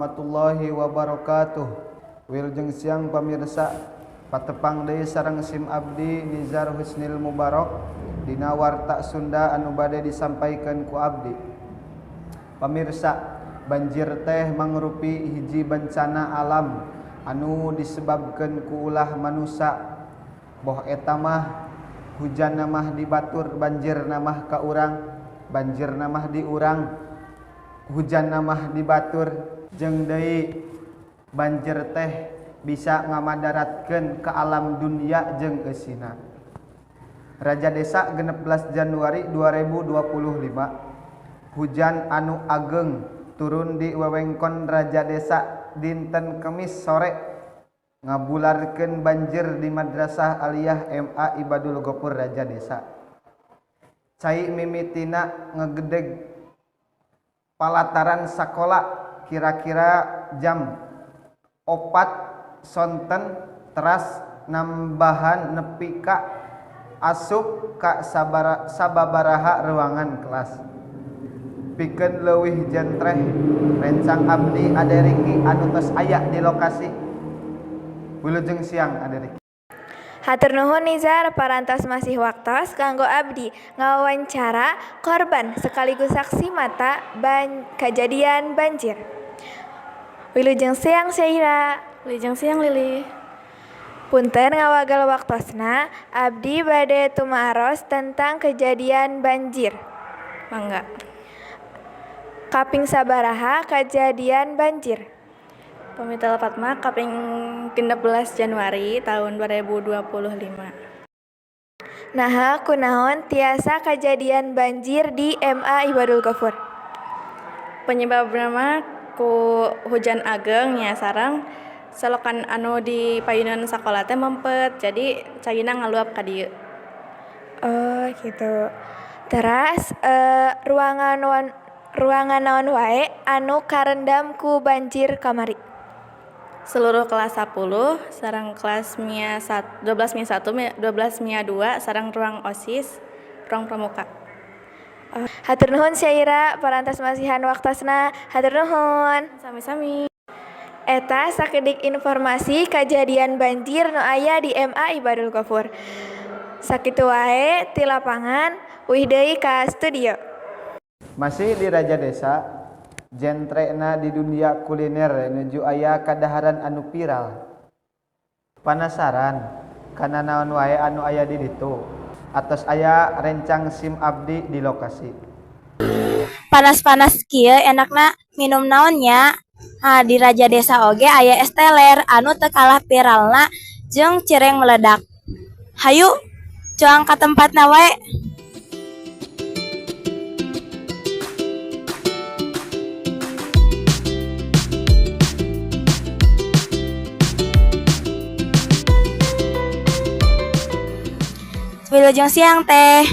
warahmatullahi wabarakatuh. Wilujeng siang pamirsa, patepang deui sareng sim abdi Nizar Husnil Mubarok dina Warta Sunda anu bade disampaikan ku abdi. Pamirsa, banjir teh mangrupi hiji bencana alam anu disebabkeun ku ulah manusa. Boh eta mah hujan mah di batur, banjir mah ka urang, banjir mah di urang, hujan mah di batur. Jeung deui banjir teh bisa ngamadaratkeun ke alam dunia jeung eusina. Rajadesa 16 Januari 2025, hujan anu ageng turun di wewengkon Rajadesa dinten Kemis sore ngabularkeun banjir di Madrasah Aliyah MA Ibadul Ghofur Rajadesa. Cai mimitina ngegedeg palataran sakola kira-kira jam 4 sonten teras nambahan nepi ka asup ka sababaraha ruangan kelas. Pikeun leuwih jentreh rencang abdi Ade Riki anu tos aya di lokasi. Wilujeng siang Ade Riki. Hatur nuhun Nizar, parantos masih waktos kanggo abdi ngawawancara korban sekaligus saksi mata kajadian banjir. Wilujeng siang Syaira. Wilujeng siang Lili. Punten ngawagel waktosna, abdi bade tumaros tentang kejadian banjir. Mangga. Kaping sabaraha kajadian banjir? Pami teu lepat mah kaping 16 Januari tahun 2025. Naha kunaon tiasa kajadian banjir di MA Ibadul Ghofur? Penyebabna mah ku hujan ageng nya sareng selokan anu di payunan sakola teh mempet, jadi caina ngaluap ka dieu. Oh gitu. Teras ruangan naon wae anu karendam ku banjir kamari? Seluruh kelas 10 sareng kelas MIA 12 MIA 1, 12 MIA 2 sareng ruang OSIS, ruang pramuka. Hatur nuhun Syaira, parantos masihan waktosna. Hatur nuhun. Sami-sami. Eta sakedik informasi kajadian banjir nu aya di MA Ibadul Ghofur. Sakitu wae ti lapangan, uih deui ka studio. Masih di Rajadesa, jentrena di dunia kuliner nuju aya kadaharan anu viral. Panasaran kana naon wae anu aya di ditu? Atos aya rencang sim abdi di lokasi. Panas-panas kieu enakna minum naon nya? Ha, di Rajadesa oge aya es teler anu teu kalah viralna jeung cireng meledak. Hayu cuang ka tempatna wae. Wilujeng siang teh.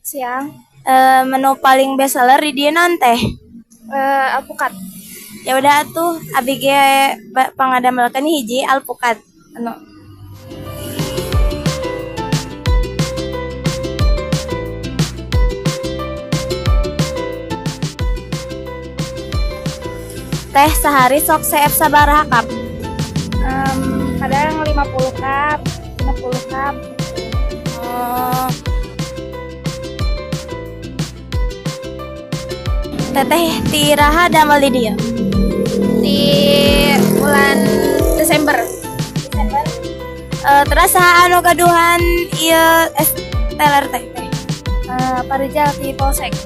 Siang. Menu paling best seller di dieu naon teh? Alpukat. Ya udah atuh, abi ge pangadamelkeun hiji alpukat. Anu. Teh sehari sok seep sabaraha cup? Kadang 50 cup, 50 cup. Oh. Teteh ti iraha damel di dieu? Di bulan Desember. Desember. Terus saha anu gaduhan ieu es teler teh? Pak Rijal di Polsek.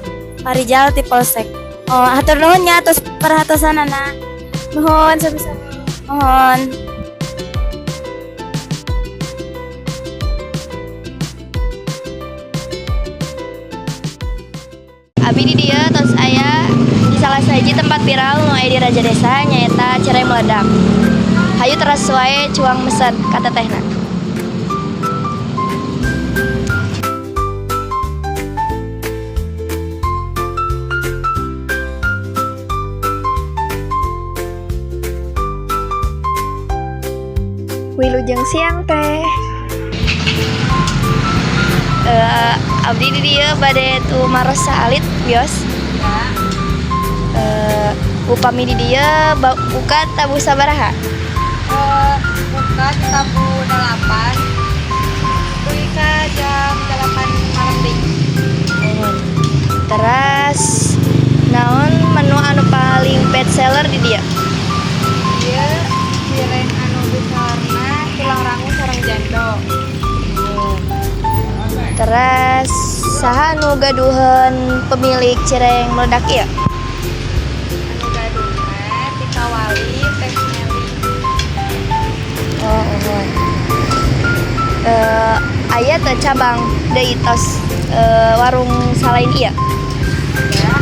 Pak Rijal di Polsek. Oh, hatur nuhun nya atos perhatosanana. Nuhun sami-sami. Nuhun. Abi di dieu tos aya di salah sahiji tempat viral nu aya di Rajadesa nyaeta Cireng Meledak. Hayu teras wae cuang mesen ka tetehna. Wilujeng siang teh. Abdi di dieu bade tumaros saalit bios. Upami di dieu buka tabuh sabaraha? Buka di tabuh 8 dugi ka jam 8 malam deui. Nuhun. Teras naon menu anu paling best seller di dieu? Ieu cireng anu besarna tulang rangu sareng jando. Teras saha anu gaduheun pemilik Cireng Meledak ieu? Anu gaduhna ti kawali Teh Meli. Oh, nuhun. Aya teu cabang deui tos warung salain ieu? Ya.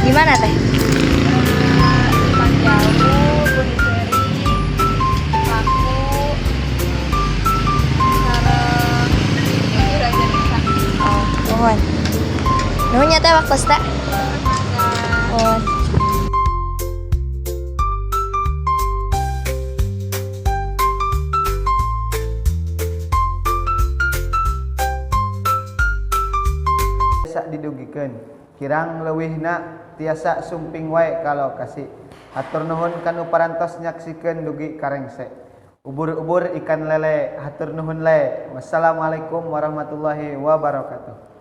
Di mana, Teh? Di Panjalu, Bunisari, Paku, sareng di Raja Desa. Oh, nuhun. Nuhun nya, Teh, waktosna. Mangga. Nuhun. Tiasa didugikeun. Kirang leuwihna tiasa sumping wae ka lokasi. Hatur nuhun kanu parantos nyaksikeun dugi ka rengse. Ubur-ubur ikan lele, hatur nuhun le. Wassalamualaikum warahmatullahi wabarakatuh.